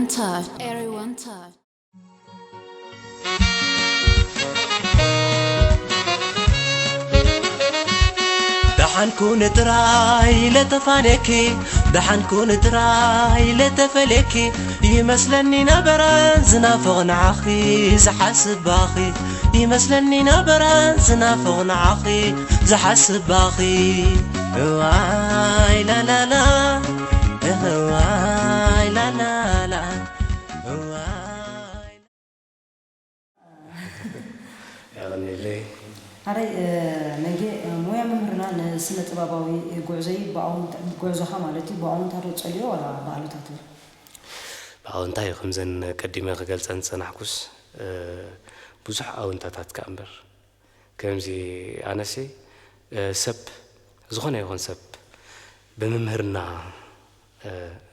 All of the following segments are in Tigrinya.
Touch. Everyone touch. ደሓን ኩኒ ጥራይ ለተፋኔኪ፣ ደሓን ኩኒ ጥራይ ለተፈሌኪ። ይመስለኒ ነበረ ዝናፍቕ ንዓኺ፣ ዝሓስብ ባኺ። ይመስለኒ ነበረ ዝናፍቕ ንዓኺ፣ ዝሓስብ ባኺ። እዋይ ላላላ፣ እዋይ ላላላ፣ እዋይ። የቐንየለይ። ሓራይ፣ ነጌ፣ ሞያ መምህርና ንስነ ጥበባዊ ጉዕዞይ ብኣወንታ-፣ ጉዕዞኻ ማለት እዩ፣ ብኣወንታ ዶ ጸልዮ ዋላ ብኣሉታ ትብል? ብኣወንታ እዩ። ከምዘን ቀዲመ ክገልጸን ዝጸናሕኩስ፣ ብዙሕ ኣወንታታት ከኣ እምበር። ከምዚ ኣነሲ፣ ሰብ፣ ዝኾነ ይኹን ሰብ ብመምህርና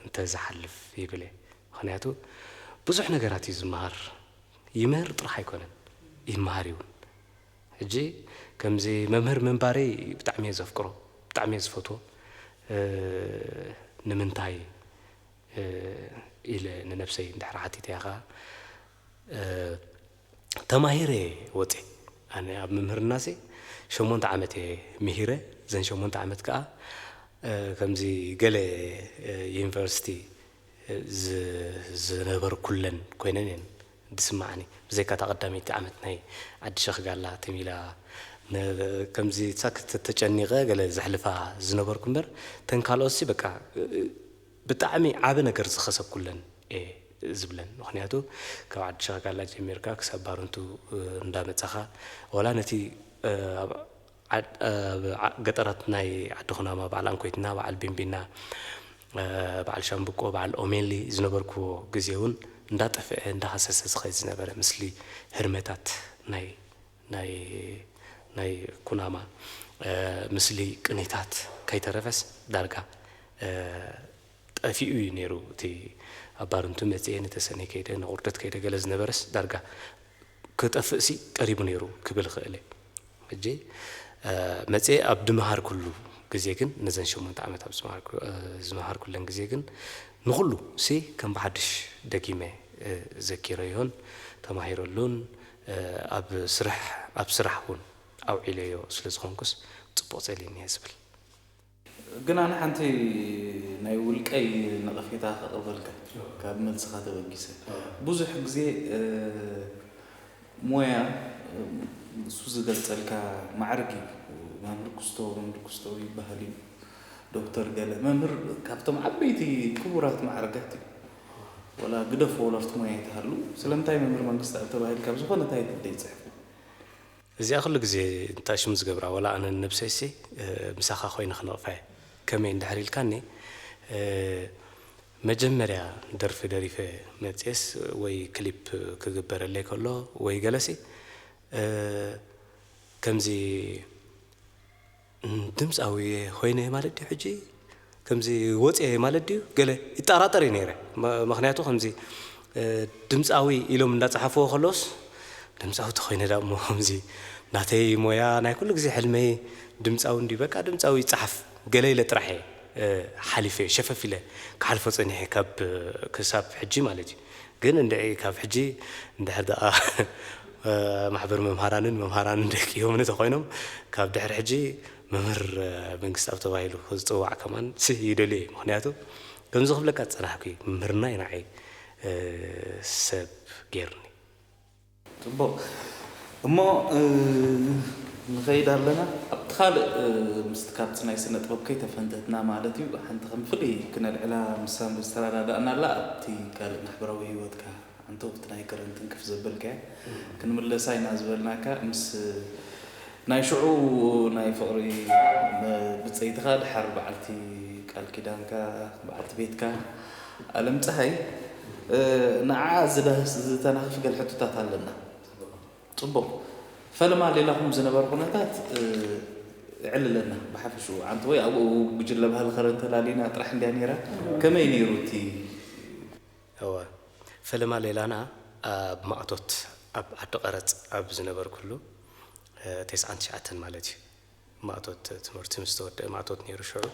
እንተ ዝሓልፍ ይብል እየ። ምኽንያቱ ብዙሕ ነገራት እዩ ዝመሃር። ይምህር ጥራሕ ኣይኮነን፣ ይመሃር እውን። ሕጂ ከምዚ መምህር ምንባረይ ብጣዕሚ እየ ዘፍቅሮ፣ ብጣዕሚ እየ ዝፈትዎ። ንምንታይ ኢለ ንነብሰይ እንድሕር ሓቲተያ ኸዓ፣ ተማሂረ ወፅየ። ኣነ ኣብ ምምህርናሲ ሸሞንተ ዓመት እየ ምሂረ። እዘን ሸሞንተ ዓመት ከዓ ከምዚ ገለ ዩኒቨርሲቲ ዝ-፣ ዝነበርኩለን ኮይነን እየን ዝስማዓኒ። ብዘይካ እታ ቀዳመይቲ ዓመት ናይ ዓዲ ሸኽ ጋላ ተሚላ፣ ነ-፣ ከምዚ ሳክት ተጨኒቐ ገለ ዘሕልፋ ዝነበርኩ እምበር፣ ተን ካልኦትሲ በቃ ብጣዕሚ ዓቢ ነገር ዝኸሰብኩለን እየ ዝብለን። ምኽንያቱ ካብ ዓዲ ሸኽ ጋላ ጀሚርካ ክሳብ ባረንቱ እንዳመጻኻ፣ ወላ ነቲ ኣብ ዓድ-፣ ኣብ ዓ-፣ ገጠራት ናይ ዓዲ ኩናማ፣ በዓል ኣንኮይትና፣ በዓል ቢምቢና፣ በዓል ሻምብቆ፣ በዓል ኦሜሊ ዝነበርኩዎ ግዜ እውን እንዳጠፍአ፣ እንዳሃሰሰ ዝኸይድ ዝነበረ፣ ምስሊ ህርመታት ናይ፣ ናይ፣ ናይ ኩናማ፣ ምስሊ ቅኒታት ከይተረፈስ ዳርጋ ጠፊኡ እዩ ነይሩ። እቲ ኣብ ባርንቱ መፅኤ፣ ንተሰነይ ከይደ፣ ንቑርደት ከይደ ገለ ዝነበረስ ዳርጋ ክጠፍእሲ ቀሪቡ ነይሩ ክብል እኽእል እየ። ሕጂ፣ እ፣ መፅኤ ኣብ ድመሃርኩሉ ግዜ ግን፣ ነዘን ሸሞንተ ዓመት ኣብ ዝመሃርኩ-፣ እ፣ ዝመሃርኩለን ግዜ ግን፣ ንኹሉ ሲ ከም ብሓድሽ ደጊመ፣ እ፣ ዘኪረዮን ተማሂረሉን፣ እ፣ ኣብ ስራሕ፣ ኣብ ስራሕ እውን ኣውዒለዮ ስለ ዝኾንኩስ፣ ፅቡቕ ፀሊኒ እየ ዝብል። ግን ኣነ ሓንቲ ናይ ውልቀይ ነቐፌታ ከቕርበልካ፣ ካብ መልስኻ ተበጊሰ። ብዙሕ ግዜ፣ እ፣ ሞያ፣ እ፣ እሱ ዝገልጸልካ ማዕርግ እዩ። መምህር ክስቶ፣ መምህር ክስቶ ይበሃል እዩ። ዶክተር ገለ፣ መምህር ካብቶም ዓበይቲ ክቡራት ማዕርጋት እዩ። ወላ ግደፎ ወላ ኣብቲ ሞያ ይትሃሉ፣ ስለምንታይ መምህር መንግስተኣብ ተባሂልካ ኣብ ዝኾነ ታይትል ደይጽሕፉ? እዚኣ ኩሉ ግዜ እንታ ሽም ዝገብራ፣ ወላ ኣነ ንነብሰይሲ፣ እ፣ ምሳኻ ኮይነ ክነቕፋ እየ። ከመይ እንድሕር ኢልካኒ፣ እ፣ መጀመርያ ደርፊ ደሪፈ መጽኤስ ወይ ክሊፕ ክግበረለይ ከሎ ወይ ገለሲ፣ እ፣ ከምዚ ድምጻዊ ኮይነ ማለት ድዩ ሕጂ? ከምዚ ወጽየ ማለት ድዩ? ገለ ይጠራጠር እየ ነይረ። መ-፣ ምኽንያቱ ከምዚ፣ እ፣ ድምጻዊ ኢሎም እንዳጸሓፍዎ ከለውስ፣ ድምጻዊ ተኾይነ ዳ እሞ ከምዚ ናተይ ሞያ ናይ ኩሉ ግዜ ሕልመይ ድምጻዊ እንድዩ። በቃ ድምጻዊ ይጸሓፍ ገለ ኢለ ጥራሕ እየ፣ እ፣ ሓሊፈ፣ ሸፈፍ ኢለ ክሓልፎ ጸኒሐ ካብ ክሳብ ሕጂ ማለት እዩ። ግን እንድዒ ካብ ሕጂ እንድሕር ደኣ፣ እ፣ ማሕበር መምሃራንን መምሃራንን ደቂኦም እንተኾይኖም ካብ ድሕሪ ሕጂ መምህር፣ እ፣ መንግስተኣብ ተባሂሉ ክጽዋዕ ከማን ስህ ይደልዮ እየ። ምኽንያቱ ከምዚ ክብለካ ዝጸናሕኩ እዩ፣ ምምህርና እዩ ንዓይ፣ እ፣ ሰብ ገይሩኒ። ጽቡቕ። እሞ፣ እ፣ ንኸይድ ኣለና። ኣብቲ ካልእ፣ እ፣ ምስቲ ካብቲ ናይ ስነ ጥበብ ከይተፈንተትና ማለት እዩ፣ ሓንቲ ከም ፍልይ ክነልዕላ ምስ ሳምሪ ዝተረዳዳእና ኣላ፣ ኣብቲ ካልእ ማሕበራዊ ህይወትካ፣ ኣንተ ኣብቲ ናይ ከረን ትንክፍ ዘበልካያ፣ ክንምለሳ ኢና ዝበልናካ፣ ምስ ናይ ሽዑ ናይ ፍቕሪ መ-፣ ብጸይትኻ፣ ድሓር በዓልቲ ቃል ኪዳንካ፣ በዓልቲ ቤትካ፣ ኣለም ጸሃይ፣ እ፣ ንዓኣ ዝዳህስ ዝተናኽፍ ገለ ሕቶታት ኣለና። ጽቡቕ። ፈለማ ሌላኹም ዝነበረ ኩነታት፣ እ፣ እዕልለና ብሓፈሽኡ። ኣንተ ወይ ኣብኡ ጉጅለ ባህሊ ከረን ተላሊና ጥራሕ እንድያ ነይራ። ከመይ ነይሩ እቲ? እወ። ፈለማ ሌላና ኣብ ማእቶት፣ ኣብ ዓዲ ቀረጽ ኣብ ዝነበርኩሉ፣ እ፣ ተስዓን ትሽዓተን ማለት እዩ። ማእቶት ትምህርቲ ምስ ተወደአ ማእቶት ነይሩ ሽዑ።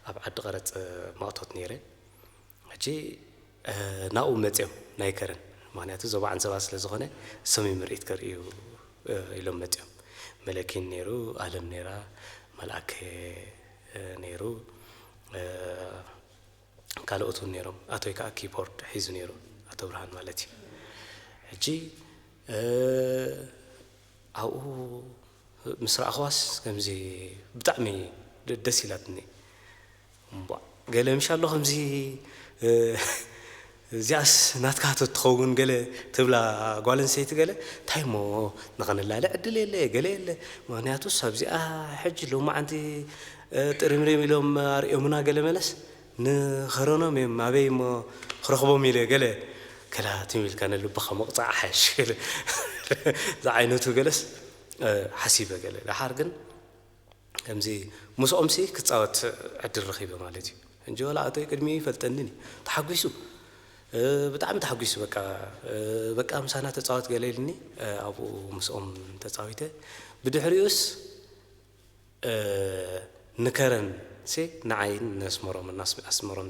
ኣብ ዓዲ ቀረጽ ማእቶት ነይረ። ሕጂ ናብኡ መፅዮም ናይ ከረን። ምክንያቱ ዞባ ዓንሰባ ስለ ዝኾነ ሰሚ ምርኢት ከርእዩ ኢሎም መፅዮም። መለኪን ነይሩ፣ ኣለም ነይራ፣ መልኣከ ነይሩ፣ ካልኦት እውን ነይሮም። ኣቶይ ከዓ ኪቦርድ ሒዙ ነይሩ፣ ኣቶ ብርሃን ማለት እዩ። ሕጂ ኣብኡ ምስ ረኣኽዋስ ከምዚ ብጣዕሚ ደስ ኢላትኒ። እምቧ፣ ገለ ምሻሎ ከምዚ እዚኣስ ናትካ ትኸውን ገለ ትብላ ጓል ኣንስተይቲ ገለ። እንታይ እሞ ንኸነላለ ዕድል የለ፣ ገለ የለ። ምክንያቱስ ኣብዚኣ ሕጂ ሎማዓንቲ ጥሪምሪም ኢሎም ኣርእዮምና ገለ መለስ ንኸረኖም እዮም ኣበይ እሞ ክረኽቦም ኢለ ገለ ከላ ትም ኢልካ ንልብኻ ምቕፃዕ ሓሽ ገለ ዝዓይነቱ ገለስ ሓሲበ ገለ። ደሓር ግን ከምዚ ምስኦምሲ ክፃወት ዕድል ረኺበ ማለት እዩ። እንጂ ወላ ኣቶይ ቅድሚ ይፈልጠንን እዩ። ተሓጒሱ፣ ብጣዕሚ ተሓጒሱ። በቃ፣ በቃ ምሳና ተፃወት ገለ ኢልኒ። ኣብኡ ምስኦም ተፃዊተ። ብድሕሪኡስ ንከረን ሲ ንዓይን ነስመሮም፣ ኣስመሮም፣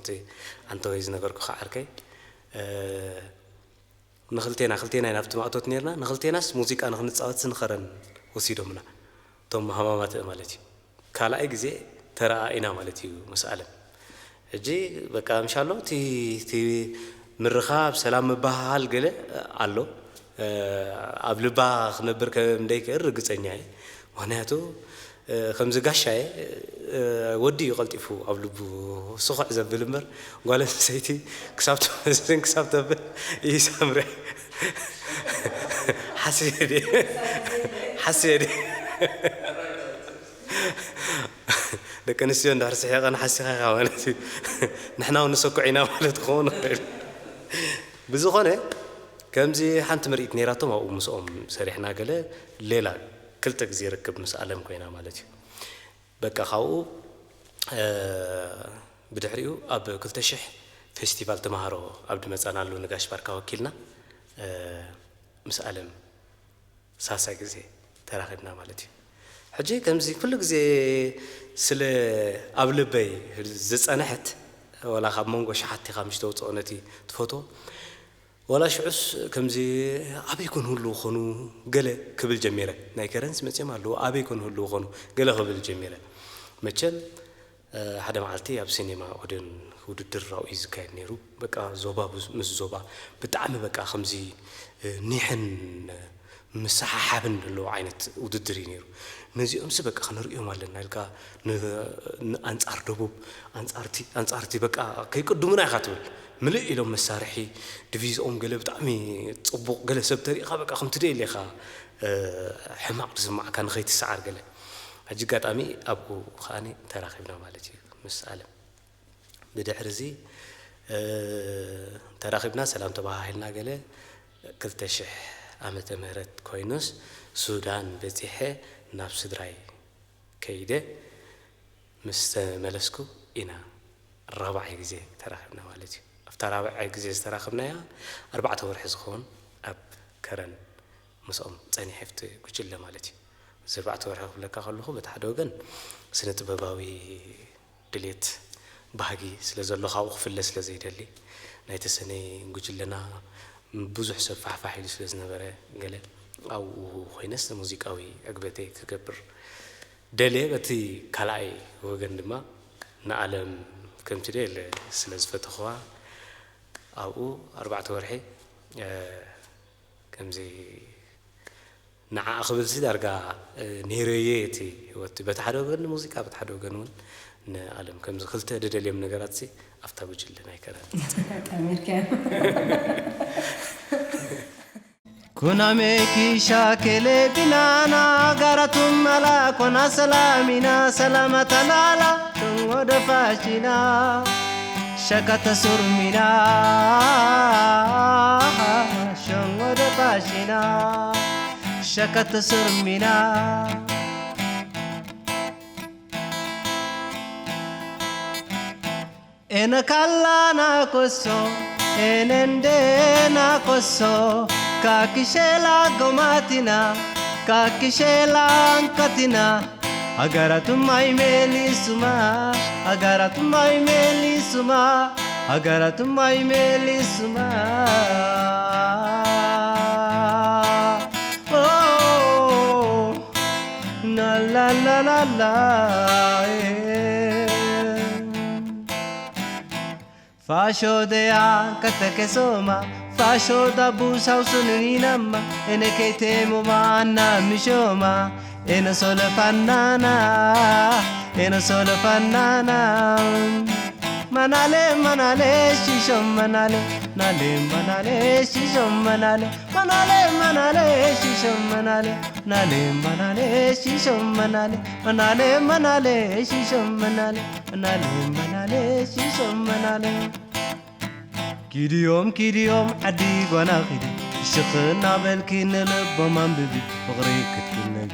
ኣንተ ወይ ዝነበርኩ ዓርከይ፣ ንኽልቴና፣ ክልቴና ኢና ኣብቲ ማእቶት ነርና። ንኽልቴናስ ሙዚቃ ንኽንፃወት ንኸረን ወሲዶምና፣ እቶም ሃማማት ማለት እዩ። ካልኣይ ግዜ ተረኣኢና ማለት እዩ ምስ ኣለም። ሕጂ በቃ ምሻሎ እቲ፣ እቲ ምርኻብ፣ ሰላም ምባሃል ገለ ኣሎ። ኣብ ልባ ክነብር ከም እንደይክእል ርግፀኛ እየ። ምክንያቱ ከምዚ ጋሻ እየ፣ ወዲ እዩ ቀልጢፉ ኣብ ልቡ ስኹዕ ዘብል እምበር፣ ጓል ኣንስተይቲ ክሳብ ትመዝን ክሳብ ተብል እዩ ሳምሪ። ሓስየ ድየ? ሓስየ ድየ? ደቂ ኣንስትዮ እንድሕር ስሒቐን ሓሲኻ ኢኻ ማለት እዩ። ንሕና እውን ንሰኩዕ ኢና ማለት ክኸውን ይኽእል። ብዝኾነ ከምዚ ሓንቲ ምርኢት ነይራቶም ኣብኡ ምስኦም ሰሪሕና ገለ ሌላ ክልተ ግዜ ርክብ ምስ ኣለም ኮይና ማለት እዩ። በቃ ካብኡ ብድሕሪኡ ኣብ ክልተ ሽሕ ፌስቲቫል ተምሃሮ ኣብ ድመፃናሉ ንጋሽ ባርካ ወኪልና ምስ ኣለም ሳልሳይ ግዜ ተራኺብና ማለት እዩ። ሕጂ ከምዚ ኩሉ ግዜ ስለ ኣብ ልበይ ዝጸንሐት፣ ወላ ካብ መንጎ ሸሓት ኢኻ ምሽ ተውጽኦ ነቲ ትፈትዎ፣ ወላ ሽዑስ ከምዚ ኣበይ ኮን ህልው ኾኑ ገለ ክብል ጀሚረ። ናይ ከረንስ መጺኦም ኣለዉ፣ ኣበይ ኮን ህልው ኾኑ ገለ ክብል ጀሚረ። መቸም ሓደ መዓልቲ ኣብ ሲኔማ ኦዴን ውድድር ኣብኡ እዩ ዝካየድ ነይሩ። በቃ ዞባ ምስ ዞባ ብጣዕሚ በቃ ከምዚ ኒሕን ምስሓሓብን ዘለዎ ዓይነት ውድድር እዩ ነይሩ። ነዚኦምሲ በቃ ክንርእዮም ኣለና ኢልካ ኣንጻር ደቡብ፣ ኣንጻርቲ፣ ኣንጻርቲ በቃ ከይቅድሙና ኢኻ ትብል። ምልእ ኢሎም መሳርሒ ዲቪዝኦም ገለ ብጣዕሚ ጽቡቕ ገለ ሰብ ተሪእኻ በቃ ከምቲ ደልኻ ሕማቕ ዝስማዕካ ንኸይትሰዓር ገለ። ሕጂ ኣጋጣሚ ኣብኡ ከዓኒ ተራኺብና ማለት እዩ ምስ ኣለም። ብድሕሪ እዚ ተራኺብና ሰላም ተባሃሂልና ገለ ክልተ ሽሕ ዓመተ ምህረት ኮይኑስ ሱዳን በጺሐ ናብ ስድራይ ከይደ ምስ ተመለስኩ ኢና ራብዓይ ግዜ ተራኺብና ማለት እዩ። ኣብታ ራብዓይ ግዜ ዝተራኸብናያ ኣርባዕተ ወርሒ ዝኸውን ኣብ ከረን ምስኦም ጸኒሐ ኣብቲ ጉጅለ ማለት እዩ። እዚ ኣርባዕተ ወርሒ ክብለካ ከለኹ በቲ ሓደ ወገን ስነ ጥበባዊ ድሌት ባህጊ ስለ ዘሎ ካብኡ ክፍለ ስለ ዘይደሊ ናይ ተሰነይ ጉጅለና ብዙሕ ሰብ ፋሕፋሕ ኢሉ ስለ ዝነበረ ገለ ኣብኡ ኮይነስ ሙዚቃዊ ዕግበተይ ክገብር ደልየ። በቲ ካልኣይ ወገን ድማ ንኣለም ከምቲ ደለ ስለ ዝፈተኽዋ ኣብኡ ኣርባዕተ ወርሒ ከምዚ ንዓኣ ክብልሲ ዳርጋ ነይረየ እቲ ህይወት በቲ ሓደ ወገን ንሙዚቃ በቲ ሓደ ወገን እውን ንኣለም ከምዚ ክልተ ደደልዮም ነገራት ሲ ኣብታ ጉጅለ ናይ ከረን ጠሚርካዮ ኩናሜኪ ሻኬሌ ቢናና ጋራቱም ኣላ ኮና ሰላሚና ሰላማታናላ ሸንጎ ደፋሽና ሸከተ ሱርሚና ሸንጎ ደፋሽና ሸከተ ሱርሚና ኤነ ካላና ኮሶ ኤነ እንዴና ኮሶ ካኪሼላ ጎማቲና ካኪሼላ አንካቲና አጋራቱማይ ሜሊሱማ አጋራቱማይ ሜሊሱማ ሃገራት ማይ መሊስማ። ኦ፣ ናላላላላ፣ ኤ። ፋሾ ደያ ከተከሶማ፣ ፋሾ ዳቡ ሳውሱን ኒናማ፣ እነ ከይቴሙማ ኣና ምሾማ፣ እነ ሶለ ፋናና፣ እነ ሶለ ፋናና። ማናሌ፣ ማናሌ፣ ሺሾም ማናሌ፣ ናሌ፣ ማናሌ፣ ሺሾም ማናሌ፣ ማናሌ፣ ማናሌ፣ ሺሾም ማናሌ፣ ናሌ፣ ማናሌ፣ ሺሾም ማናሌ፣ ማናሌ፣ ማናሌ፣ ሺሾም ማናሌ፣ ማናሌ፣ ማናሌ፣ ሺሾም ማናሌ። ኪድዮም ኪድዮም ዓዲ ጓና ኺዲ፣ ሽኽ እናበልኪ ንልቦም ኣንብቢ፣ ፍቕሪ ክትግለቢ።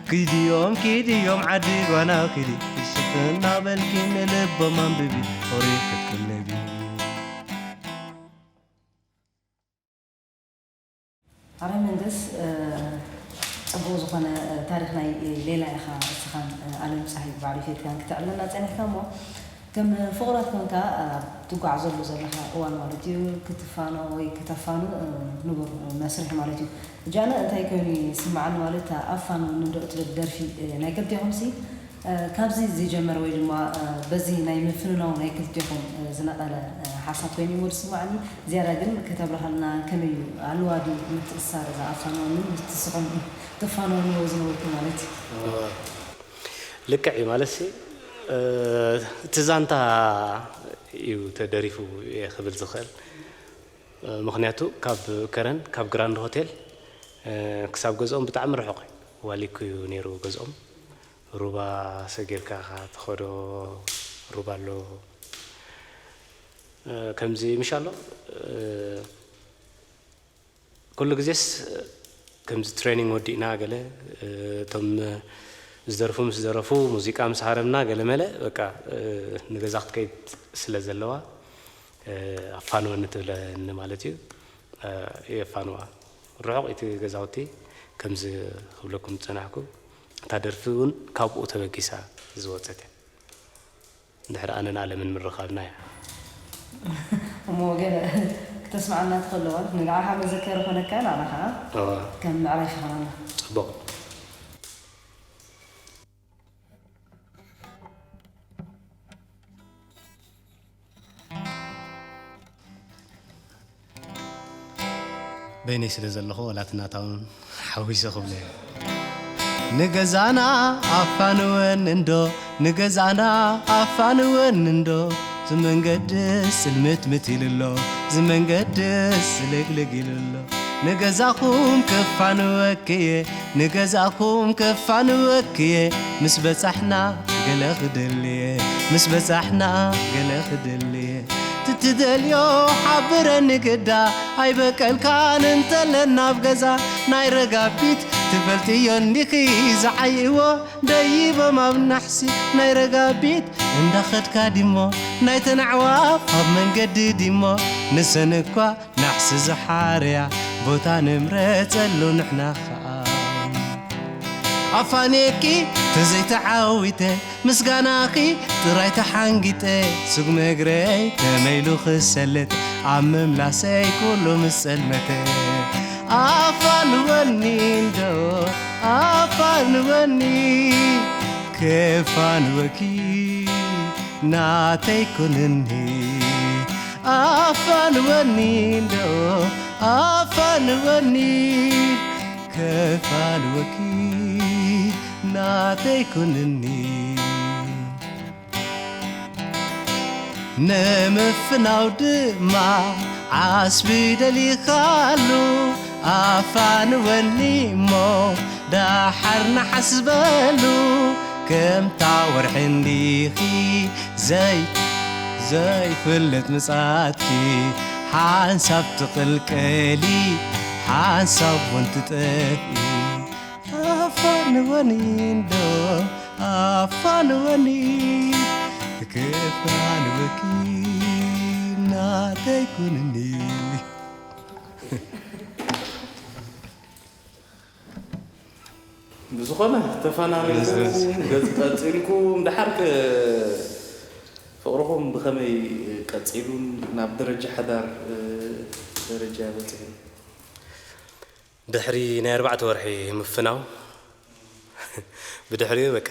ኪድዮም ኪድዮም ዓዲ ጓና ኺዲ፣ ሽኽ እናበልኪ ንልቦም ኣንብቢ፣ ፍቕሪ ክትግለቢ። ኣራይ መንገስ፣ እ፣ ጽቡቕ ዝኾነ፣ እ፣ ታሪኽ ናይ ሌላ ኢኻ እስኻን፣ እ፣ ኣለም ጸሃይ ባዕሉ ፌትካን ክተዕልለና ጸኒሕካ እሞ፣ ከም ፍቑራት ኮንካ ኣብ ትጓዓዘሉ ዘለኻ እዋን ማለት እዩ፣ ክትፋኖ ወይ ክተፋኑ፣ እ፣ ንቡር መስርሕ ማለት እዩ። እጃነ እንታይ ኮይኑ ይስምዓኒ ማለት፣ እታ ኣፋን ወንን ዶ እትብል ደርፊ፣ እ፣ ናይ ክልቴኹምሲ፣ እ፣ ካብዚ ዝጀመረ ወይ ድማ፣ እ፣ በዚ ናይ ምፍንናው ናይ ክልቴኹም፣ እ፣ ዝነቐለ፣ እ፣ ሓሳብ ኮይኑ እዩ ዝስምዓኒ። ዝያዳ ግን ከተብርሃልና ከመይ እዩ? ኣለዋ ድዩ ምትእስሳር እዛ ኣፋን ወንን ምስቲ ንስኹም ትፋነውዎ ዝነበርኩም ማለት እዩ? እወ። ልክዕ እዩ ማለትሲ፣ እ፣ እቲ ዛንታ እዩ ተደሪፉ እየ ክብል ዝኽእል። እ፣ ምኽንያቱ ካብ ከረን፣ ካብ ግራንድ ሆቴል፣ እ፣ ክሳብ ገዝኦም ብጣዕሚ ርሑቕ እዩ። ዋሊኩ እዩ ነይሩ ገዝኦም። ሩባ ሰጊርካ ኢኻ ትኸዶ፣ ሩባ ኣሎ። እ፣ ከምዚ ምሽ ኣሎ፣ እ፣ ኩሉ ግዜስ ከምዚ ትሬኒንግ ወዲእና ገለ፣ እ፣ እቶም ዝደርፉ ምስ ደረፉ፣ ሙዚቃ ምስ ሃረምና ገለ መለ፣ በቃ፣ እ፣ ንገዛ ክትከይድ ስለ ዘለዋ፣ እ፣ ኣፋንወኒ ትብለኒ ማለት እዩ። እ፣ የፋንዋ። ርሑቕ እቲ ገዛውቲ፣ ከምዚ ክብለኩም ዝጸናሕኩ፣ እታ ደርፊ እውን ካብኡ ተበጊሳ ዝወጸት እያ። እንድሕር ኣነን ኣለምን ምርኻብና እያ። እሞ ገለ ክተስምዓና ትኽእል እዋን፣ ንዓኻ መዘከሪ ኮነካ፣ ንዓና ኸዓ እወ። ከም ምዕራፍ ይኾነና። ጽቡቕ። በይነይ ስለ ዘለኹ፣ ወላ እቲ ናታ እውን ሓዊሰ ክብሎ እየ። ንገዛና ኣፋንወኒ እንዶ፣ ንገዛና ኣፋንወኒ እንዶ፣ እዚ መንገድስ ጽልምትምት ኢሉ ኣሎ፣ እዚ መንገድስ ዝልግልግ ኢሉ ኣሎ። ንገዛኹም ከፋንወኪ እየ፣ ንገዛኹም ከፋንወኪ እየ፣ ምስ በጻሕና ገለ ክደሊ እየ፣ ምስ በጻሕና ገለ ክደሊ እየ። ትትደልዮ ሓብረኒ ግዳ፣ ኣይበቀልካን እንተለና ኣብ ገዛ። ናይ ረጋቢት ትፈልጥዮ እንዲኺ ዝዓይዎ፣ ደይቦም ኣብ ናሕሲ ናይ ረጋቢት እንዳኸድካ ዲሞ፣ ናይተን ኣዕዋፍ ኣብ መንገዲ ዲሞ፣ ንሰን እኳ ናሕሲ ዝሓርያ ቦታ ንምረጸሉ ንሕና ኸኣ። ኣፋንየኪ ተዘይተዓዊተ፣ ምስጋናኺ ጥራይ ተሓንጊጠ፣ ስጉሚ እግረይ ከመይ ኢሉ ክሰልጥ፣ ኣብ ምምላሰይ ኩሉ ምስ ጸልመተ። ኣፋንወኒ እንዶ፣ ኣፋንወኒ፣ ከፋንወኪ ናተይ ኩንኒ። ኣፋንወኒ እንዶ፣ ኣፋንወኒ፣ ከፋንወኪ ናተይ ኩንኒ። ንምፍናው ድማ ዓስቢ ደሊኻሉ፣ ኣፋንወኒ እሞ ደሓር ንሓስበሉ። ከምታ ወርሒ እንዲኺ ዘይ-፣ ዘይፍለጥ ምጽኣትኪ፣ ሓንሳብ ትቕልቀሊ፣ ሓንሳብ እውን ትጠፍኢ። ኣፋንወኒ እንዶ፣ ኣፋንወኒ፣ ክፋንወኪ ናተይ ኩንኒ። ብዝኾነ፣ ተፋናኒኩም፣ ገጽ ቀጺልኩም፣ ደሓር ከ-፣ ፍቕርኹም ብኸመይ ቀጺሉን ናብ ደረጃ ሓዳር ደረጃ በጺሑን? ድሕሪ ናይ ኣርባዕተ ወርሒ ምፍናው ብድሕሪኡ በቃ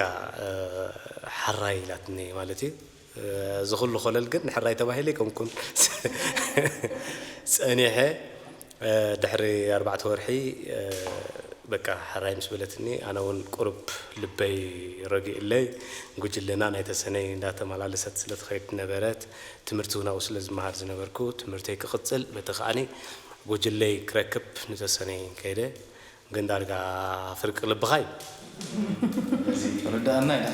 ሓራይ ኢላትኒ ማለት እዩ። እዚ ኩሉ ኮለል ግን ሕራይ ተባሂለ ኣይኮንኩን ጸኒሐ። ድሕሪ ኣርባዕተ ወርሒ በቃ ሕራይ ምስ በለትኒ ኣነ እውን ቁሩብ ልበይ ረጊእለይ። ጉጅለና ናይ ተሰነይ እንዳተመላለሰት ስለ ትኸይድ ነበረት። ትምህርቲ እውን ኣብኡ ስለ ዝመሃር ዝነበርኩ ትምህርተይ ክቕጽል በቲ ከኣኒ ጉጅለይ ክረክብ ንተሰነይ ከይደ። ግን ዳርጋ ፍርቂ ልብኻ እዩ። ርዳእና ኢና።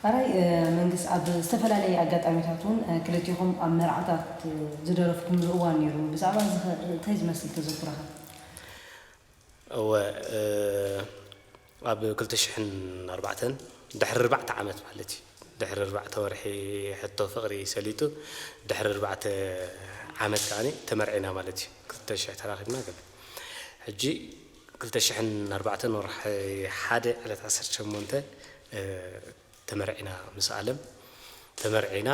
ኣራይ መንግስ ኣብ ዝተፈላለየ ኣጋጣሚታት እውን ክልቲኹም ኣብ መርዓታት ዝደረፍኩምሉ እዋን ነይሩ። ብዛዕባ እዚ እንታይ ዝመስል ተዘክሮኻ? እወ ኣብ ክልተ ሽሕን ኣርባዕተን ድሕሪ ኣርባዕተ ዓመት ማለት እዩ። ድሕሪ ኣርባዕተ ወርሒ ሕቶ ፍቕሪ ሰሊጡ ድሕሪ ኣርባዕተ ዓመት ከዓኒ ተመርዒና ማለት እዩ። ክልተ ሽሕ ተራኺብና ገለ ሕጂ ክልተ ሽሕን ኣርባዕተን ወርሒ ሓደ ዕለት ዓሰርተ ሸሞንተ ተመርዒና ምስ ኣለም ተመርዒና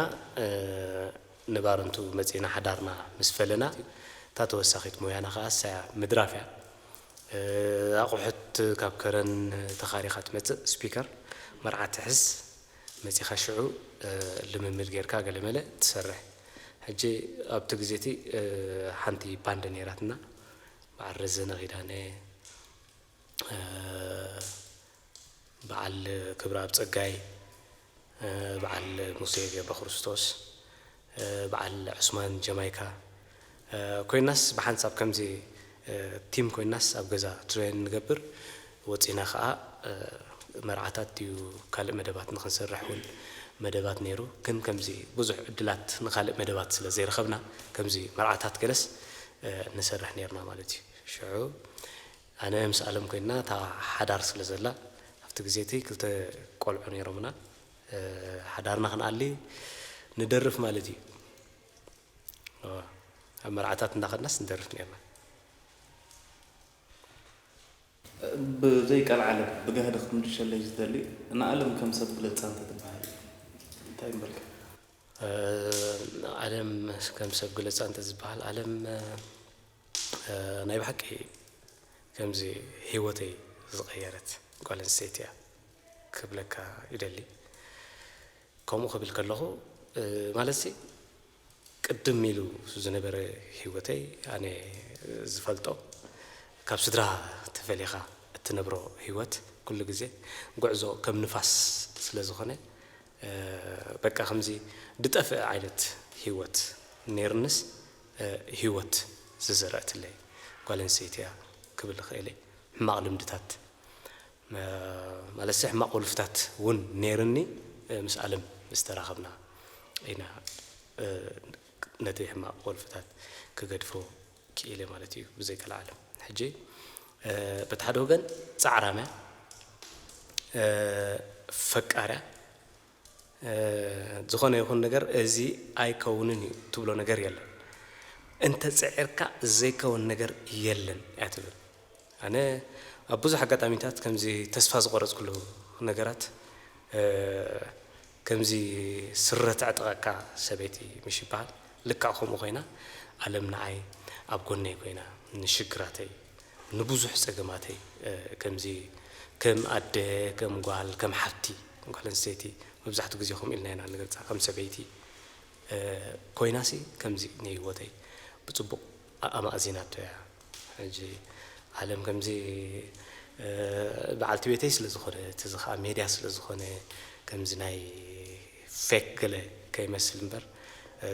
ንባርንቱ መጺና ሓዳርና ምስ ፈለና እታ ተወሳኺት ሞያና ከኣ እሳያ ምድራፍ እያ። ኣቑሑት ካብ ከረን ተኻሪኻ ትመጽእ ስፒከር መርዓ ትሕዝ መጺኻ ሽዑ ልምምድ ጌርካ ገለመለ ትሰርሕ። ሕጂ ኣብቲ ግዜ እቲ ሓንቲ ባንድ ነይራትና በዓል ረዘነ ኪዳነ በዓል ክብረኣብ ጸጋይ፣ በዓል ሙሴ ገብረክርስቶስ፣ በዓል ዑስማን ጀማይካ ኮይናስ ብሓንሳብ ከምዚ ቲም ኮይናስ ኣብ ገዛ ትሬን ንገብር ወጺና ከኣ መርዓታት ድዩ ካልእ መደባት ንክንሰርሕ እውን መደባት ነይሩ ግን ከምዚ ብዙሕ ዕድላት ንካልእ መደባት ስለ ዘይረኸብና ከምዚ መርዓታት ገለስ ንሰርሕ ነይርና ማለት እዩ ሽዑ ኣነ ምስ ኣለም ኮይና እታ ሓዳር ስለ ዘላ ኣብቲ ግዜ እቲ ክልተ ቆልዑ ነይሮምና ሓዳርና ክንኣሊ ንደርፍ ማለት እዩ ኣብ መርዓታት እንዳኸድናስ ንደርፍ ነርና ብዘይ ቃል ዓለም ብጋህዲ ክትምልሸለይ ዝደሊ ንኣለም ከም ሰብ ግለፃ እንተትበሃል እንታይ ምበልካ ኣለም ከም ሰብ ግለፃ እንተዝበሃል ኣለም ናይ ብሓቂ ከምዚ ህይወተይ ዝቐየረት ጓል ኣንስተይቲ እያ ክብለካ ይደሊ። ከምኡ ክብል ከለኹ ማለት ቅድም ኢሉ ዝነበረ ህይወተይ ኣነ ዝፈልጦ ካብ ስድራ ተፈሊኻ እትነብሮ ህይወት ኩሉ ግዜ ጉዕዞ ከም ንፋስ ስለ ዝኾነ በቃ ከምዚ ድጠፍእ ዓይነት ህይወት ነይርንስ ህይወት ዝዘረእትለይ ጓል ኣንስተይቲ እያ ክብል እኽእል እየ። ሕማቕ ልምድታት ማለትሲ ሕማቕ ወልፍታት እውን ነይርኒ ምስ ኣለም ዝተራኸብና ኢና ነቲ ሕማቕ ወልፍታት ክገድፎ ክኢለ ማለት እዩ ብዘይ ካልእ ዓለም ሕጂ በቲ ሓደ ወገን ፃዕራም እያ ፈቃር እያ ዝኾነ ይኹን ነገር እዚ ኣይከውንን እዩ ትብሎ ነገር የለን። እንተ ጽዒርካ ዘይከውን ነገር የለን እያ ትብል። ኣነ ኣብ ብዙሕ ኣጋጣሚታት ከምዚ ተስፋ ዝቆረጽኩሉ ነገራት ከምዚ ስረ ተዕጥቐካ ሰበይቲ ምሽ ይበሃል። ልክዕ ከምኡ ኮይና ኣለም ንዓይ ኣብ ጎነይ ኮይና ንሽግራተይ ንብዙሕ ጸገማተይ ከምዚ ከም ኣደ ከም ጓል ከም ሓብቲ ጓል ኣንስተይቲ መብዛሕትኡ ግዜ ከምኡ ኢልና ኢና ንገልጻ ከም ሰበይቲ ኮይናሲ ከምዚ ንህይወተይ ብጽቡቕ ኣማእዚናቶ እያ። ሕጂ ዓለም ከምዚ በዓልቲ ቤተይ ስለ ዝኾነት እዚ ከዓ ሜድያ ስለ ዝኾነ ከምዚ ናይ ፌክ ገለ ከይመስል እምበር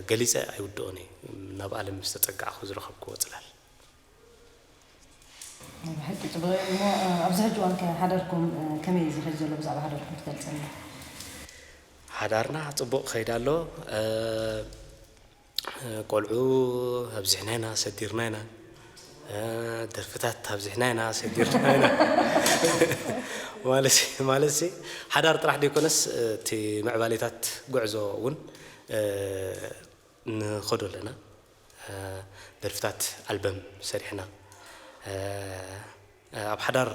ገሊፀ ኣይውድኦን እየ ናብ ዓለም ምስ ተፀጋዕኹ ዝረኸብክዎ ፅላል። ብሓቂ ጽቡቕ እዩ እሞ ኣብዚ ሕጂ እዋን ከ ሓዳርኩም ከመይ እዩ ዝኸይድ ዘሎ ብዛዕባ ሓዳርኩም ትገልጸልና? ሓዳርና ጽቡቕ ከይድ ኣሎ። ቆልዑ ኣብዚሕና ኢና ሰዲርና ኢና ደርፍታት ኣብዚሕና ኢና ሰዲርና ኢና ማለት ማለት ሓዳር ጥራሕ ደይኮነስ እቲ ምዕባሌታት ጉዕዞ እውን ንኸዶ ኣለና ደርፍታት ኣልበም ሰሪሕና ኣብ ሓዳር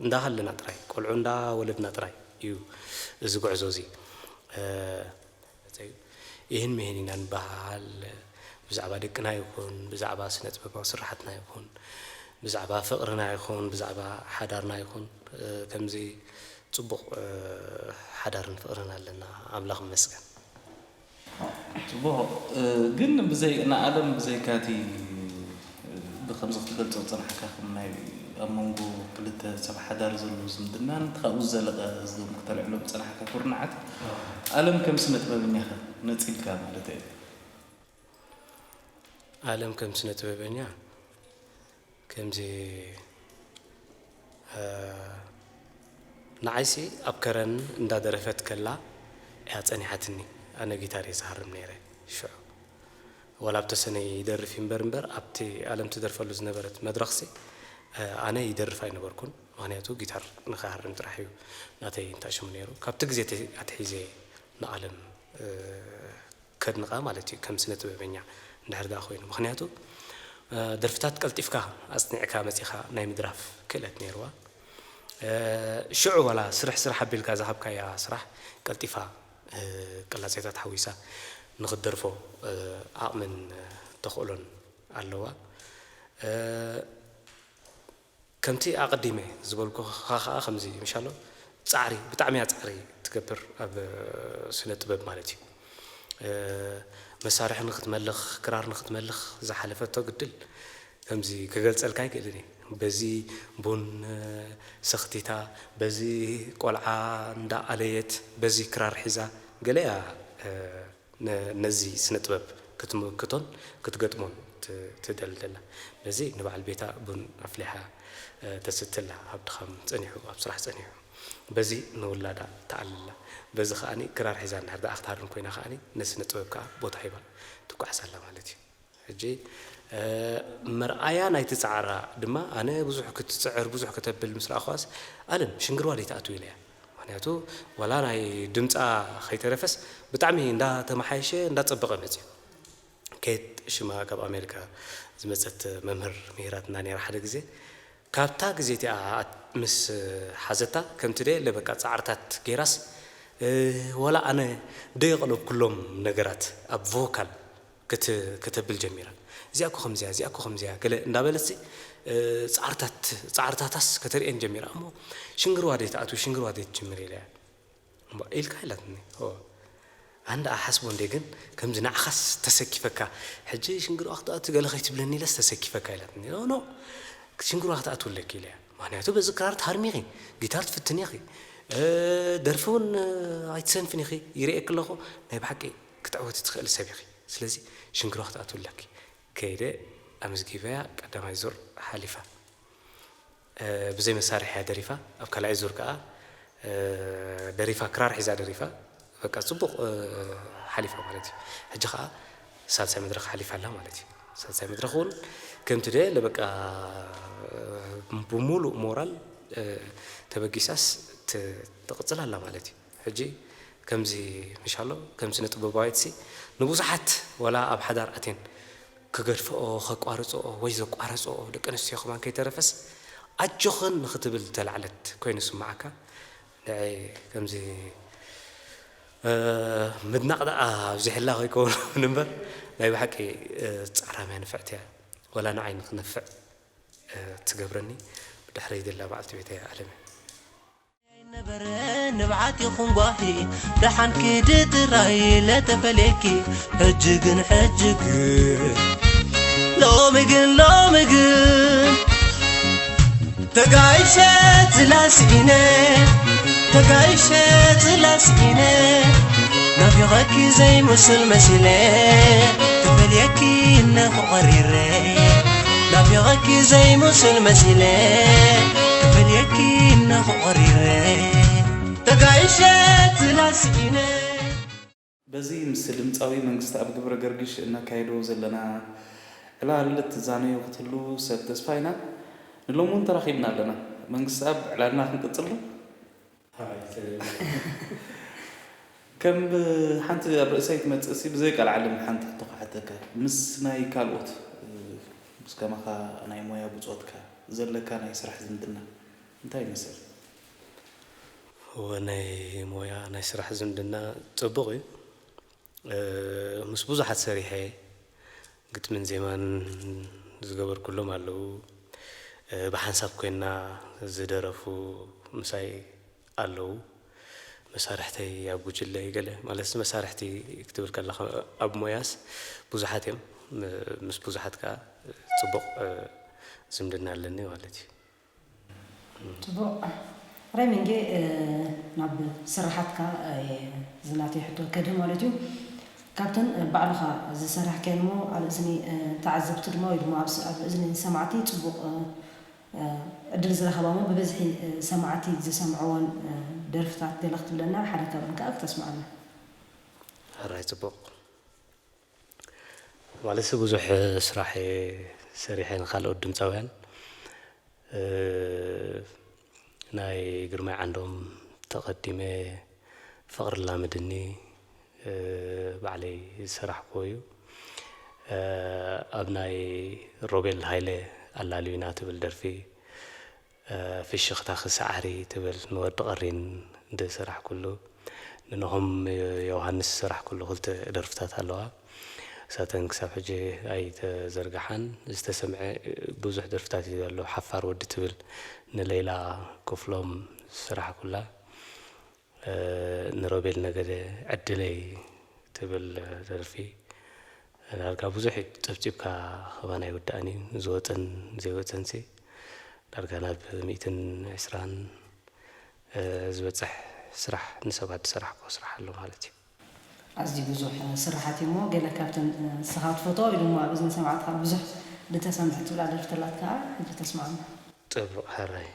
እንዳሃለና ጥራይ፣ ቆልዑ እንዳወለድና ጥራይ እዩ እዚ ጉዕዞ እዚ። እ፣ ይህን ምሂን ኢና ንበሃል። ብዛዕባ ደቅና ይኹን፣ ብዛዕባ ስነ ጥበባዊ ስራሓትና ይኹን፣ ብዛዕባ ፍቕርና ይኹን፣ ብዛዕባ ሓዳርና ይኹን፣ እ፣ ከምዚ ጽቡቕ፣ እ፣ ሓዳርን ፍቕርን ኣለና። ኣምላኽ ይመስገን። ጽቡቕ፣ እ፣ ግን ብዘይ-፣ ንኣለም ብዘይካቲ፣ እ፣ ብኸምዚ ክትገልጾ ዝጸናሕካ፣ ከም ናይ ኣብ መንጎ ክልተ ሰብ ሓዳር ዘሎ ዝምድናን እቲ ካብኡ ዝዘለቐ እዞም ክተልዕሎም ዝጸናሕካ ኩርናዓት፣ ኣለም ከም ስነ ጥበበኛኸ ነጺልካ ማለት እዩ? ኣለም ከም ስነ ጥበበኛ ከምዚ፣ እ፣ ንዓይሲ ኣብ ከረን እንዳደረፈት ከላ እያ ጸኒሓትኒ። ኣነ ጊታር እየ ዝሃርም ነይረ ሽዑ። ዋላ ኣብ ተሰነይ ይደርፍ እምበር፣ እምበር ኣብቲ ኣለም ትደርፈሉ ዝነበረት መድረኽሲ፣ እ፣ ኣነ ይደርፍ ኣይነበርኩን። ምኽንያቱ ጊታር ንኽሃርም ጥራሕ እዩ ናተይ እንታሽሙ ነይሩ። ካብቲ ግዜ ኣትሒዘ ንኣለም፣ እ፣ ከድንቓ ማለት እዩ፣ ከም ስነ ጥበበኛ እንድሕር ደኣ ኮይኑ። ምኽንያቱ፣ እ፣ ደርፍታት ቀልጢፍካ ኣጽኒዕካ መጺኻ ናይ ምድራፍ ክእለት ነይርዋ። እ፣ ሽዑ ዋላ ስርሕ ስራሕ ኣቢልካ ዝሃብካያ ስራሕ ቀልጢፋ፣ እ፣ ቅላጼታት ሓዊሳ ንኽትደርፎ፣ እ፣ ዓቕምን፣ እ፣ ተኽእሎን ኣለዋ። እ፣ ከምቲ ኣቐዲመ ዝበልኩኻ ኸኣ ከምዚ ምሻሎ ጻዕሪ፣ ብጣዕሚ እያ ጻዕሪ ትገብር ኣብ ስነ ጥበብ ማለት እዩ። እ፣ መሳርሒ ንኽትመልኽ፣ ክራር ንኽትመልኽ ዝሓለፈቶ ግድል ከምዚ ክገልጸልካ ኣይክእልን እየ። በዚ ቡን፣ እ፣ ሰኽቲታ፣ በዚ ቆልዓ እንዳ ኣለየት፣ በዚ ክራር ሒዛ፣ ገለ እያ፣ እ፣ ነ-፣ ነዚ ስነ ጥበብ ክትምክቶን ክትገጥሞን ት-፣ ትደሊ ደላ። በዚ ንበዓል ቤታ ቡን ኣፍሊሓ፣ እ፣ ተስትላ፣ ኣብ ድኻም ጸኒሑ፣ ኣብ ስራሕ ጸኒሑ። በዚ ንውላዳ ተኣልላ። በዚ ከኣኒ ክራር ሒዛ እንድሕር ደኣ ክትሃርም ኮይና ከኣኒ ነስነ ጥበብ ከኣ ቦታ ሂባ ትጓዓዝ ኣላ ማለት እዩ። ሕጂ፣ እ፣ መርኣያ ናይቲ ጻዕራ ድማ ኣነ ብዙሕ ክትጽዕር፣ ብዙሕ ከተብል ምስ ረኣኽዋስ፣ ኣለም ሽንግርዋ ደይትኣትው ኢለያ። ምኽንያቱ ዋላ ናይ ድምጻ ከይተረፈስ ብጣዕሚ እንዳተመሓየሸ፣ እንዳጸበቐ መጽዩ። ኬት ሽማ ካብ ኣሜሪካ ዝመጸት መምህር ምሂራትና ነይራ ሓደ ግዜ። ካብታ ግዜ እቲኣ ምስ ሓዘታ፣ ከምቲ ደየለ በቃ ጻዕርታት ገይራስ፣ እ፣ ዋላ ኣነ ደየቐለብኩሎም ነገራት ኣብ ቮካል ክት-፣ ከተብል ጀሚራ። እዚኣ እኮ ከምዚኣ፣ እዚኣ እኮ ከምዚኣ፣ ገለ እንዳበለትሲ፣ እ፣ ጻዕርታት፣ ጻዕርታታስ ከተርእየን ጀሚራ። እሞ ሽንግርዋ ደይትኣትዊ፣ ሽንግርዋ ደይትጅምር ኢለያ። እሞ ኢልካ ኢላትኒ። ኦ። ኣነ ደኣ ሓስቦ እንደ ግን ከምዚ ንዓኻስ ተሰኪፈካ፣ ሕጂ ሽንግርዋ ክትኣቱ ገለ ከይትብለኒ ኢለስ ተሰኪፈካ ኢላትኒ። ኖ፣ ኖ፣ ሽንግርዋ ክትኣትው ኣለኪ ኢለያ። ምኽንያቱ በዚ ክራር ትሃርሚ ኢኺ፣ ጊታር ትፍትኒ ኢኺ፣ እ፣ ደርፊ እውን፣ እ፣ ኣይትሰንፍን ኢኺ፣ ይርእየኪ ኣለኹ፣ ናይ ብሓቂ ክትዕወቲ ትኽእሊ ሰብ ኢኺ። ስለዚ ሽንግርዋ ክትኣትው ኣለኪ። ከይደ ኣመዝጊበያ ቀዳማይ ዙር ሓሊፋ። እ፣ ብዘይ መሳርሒ እያ ደሪፋ። ኣብ ካልኣይ ዙር ከኣ፣ እ፣ ደሪፋ፣ ክራር ሒዛ ደሪፋ። በቃ ጽቡቕ፣ እ፣ ሓሊፋ ማለት እዩ። ሕጂ ከኣ ሳልሳይ መድረኽ ሓሊፋ ኣላ ማለት እዩ። ሳልሳይ መድረኽ እውን ከምቲ ደየለ በቃ፣ እ፣ ብሙሉእ ሞራል፣ እ፣ ተበጊሳስ ት-፣ ትቕጽል ኣላ ማለት እዩ። ሕጂ ከምዚ ምሻሎ፣ ከም ስነ ጥበባዊትሲ ንብዙሓት ዋላ ኣብ ሓዳር ኣትየን ክገድፈኦ፣ ከቋርጽኦ ወይ ዘቋረጽኦ ደቂ ኣንስትዮ ከማን ከይተረፈስ ኣጆኽን ንኽትብል ዝተላዕለት ኮይኑ ዝስምዓካ። ንዐይ ከምዚ፣ እ፣ ምድናቕ ደኣ ኣብዚሕላ ከይከውን እምበር ናይ ብሓቂ፣ እ፣ ጻዕራም እያ፣ ንፍዕቲ እያ። ዋላ ንዓይ ንኽነፍዕ፣ እ፣ ትገብረኒ። ብድሕረይ ዘላ በዓልቲ ቤተይ ዓለም እያ። ነበረ ንብዓት ይኹን ጓሂ፣ ደሓን ኪዲ ጥራይ ለተፈለየኪ። ሕጂ ግን፣ ሕጂ ግን፣ ሎሚ ግን፣ ሎሚ ግን፣ ተጋይሸ ጽላል ስኢነ፣ ተጋይሸ ጽላል ስኢነ፣ ናፊቐኪ ዘይምስል መሲለ፣ ክፈልየኪ እነኹ ቐሪረ። ናፊቐኪ ዘይምስል መሲለ፣ ክፈልየኪ እነኹ ቐሪረ። ተጋይሸ ጽላል ስኢነ። በዚ ምስ ድምጻዊ መንግስተኣብ ገብረገርግሽ እነካይዶ ዘለና ዕላል እትዛነዮ ክትህሉ ሰብ ተስፋ ኢና። ንሎሚ እውን ተራኺብና ኣለና። መንግስተኣብ፣ ዕላልና ክንቅጽል ዶ? ሃይ፣ ሰላም። ከም ሓንቲ ኣብ ርእሰይ ትመጽእ ሲ ብዘይ ቃል ዓለም ሓንቲ ሕቶ ክሓተካ። ምስ ናይ ካልኦት፣ ምስ ከማኻ ናይ ሞያ ብጾትካ ዘለካ ናይ ስራሕ ዝምድና? እንታይ ይመስል? እወ፣ ናይ ሞያ ናይ ስራሕ ዝምድና ጽቡቕ እዩ። እ፣ ምስ ብዙሓት ሰሪሐ፣ ግጥምን ዜማን ዝገበርኩሎም ኣለዉ። እ፣ ብሓንሳብ ኮይና ዝደረፉ ምሳይ ኣለዉ። መሳርሕተይ ኣብ ጉጅለ ገለ፣ ማለት፣ መሳርሕቲ ክትብል ከለኻ ኣብ ሞያስ ብዙሓት እዮም። ም-፣ ምስ ብዙሓት ከኣ ጽቡቕ፣ እ፣ ዝምድና ኣለኒ ማለት እዩ። ጽቡቕ። ራይሚንጌ፣ እ፣ ናብ ስራሓትካ፣ እ፣ ዝናተይ ሕቶ ከድህ ማለት እዩ። ካብተን፣ እ፣ ባዕልኻ ዝሰራሕካየን እሞ ኣብ እዝኒ፣ እ፣ ተዓዘብቲ ድማ ወይ ድማ ኣብ ስ-፣ ኣብ እዝኒ ሰማዕቲ ጽቡቕ፣ እ፣ እ፣ ዕድል ዝረኸባ እሞ ብብዝሒ፣ እ፣ ሰማዕቲ ዝሰምዕወን፣ እ፣ ደርፍታት ገለ ክትብለና፣ ሓደ ካብአን ከኣ ክተስምዓና። ሕራይ ጽቡቕ። ማለትሲ ብዙሕ ስራሕ እየ ሰሪሐ ንኻልኦት ድምጻውያን። እ፣ ናይ ግርማይ ዓንዶም ተቐዲመ፣ ፍቕሪ ላምድኒ፣ እ፣ ባዕለይ ዝሰራሕክዎ እዩ። እ፣ ኣብ ናይ ሮቤል ሃይለ ኣላልዩና ትብል ደርፊ፣ እ፣ ፍሽኽታኺ ሰዓሪ ትብል ንወዲ ቀሪን ዝሰራሕኩሉ፣ ንናሆም ዮሃንስ ዝሰራሕኩሉ ክልተ ደርፍታት ኣለዋ። እሳተን ክሳብ ሕጂ ኣይተዘርግሓን። ዝተሰምዐ ብዙሕ ደርፍታት እዩ ዘሎ። ሓፋር ወዲ ትብል ንሌላ ክፍሎም ዝሰራሕኩላ፣ እ፣ ንሮቤል ነገደ ዕድለይ ትብል ደርፊ፣ ዳርጋ ብዙሕ እዩ ጸብጺብካ፣ ከማን ኣይውዳእን እዩ። ዝወጸን ዘይወጸንሲ ዳርጋ ናብ ሚእትን ዕስራን፣ እ፣ ዝበጽሕ ስራሕ፣ ንሰባት ዝሰራሕክዎ ስራሕ ኣሎ ማለት እዩ። ኣዝዩ ብዙሕ ስርሓት እዩ እሞ፣ ገለ ካብተን ንስኻ ትፈትዎ ወይ ድማ ኣብ እዝኒ ሰማዕትኻ ብዙሕ ዝተሰምዐ ትብላ ደርፊ ተላትካ ሕጂ ተስምዓና። ጽቡቕ፣ ሕራይ።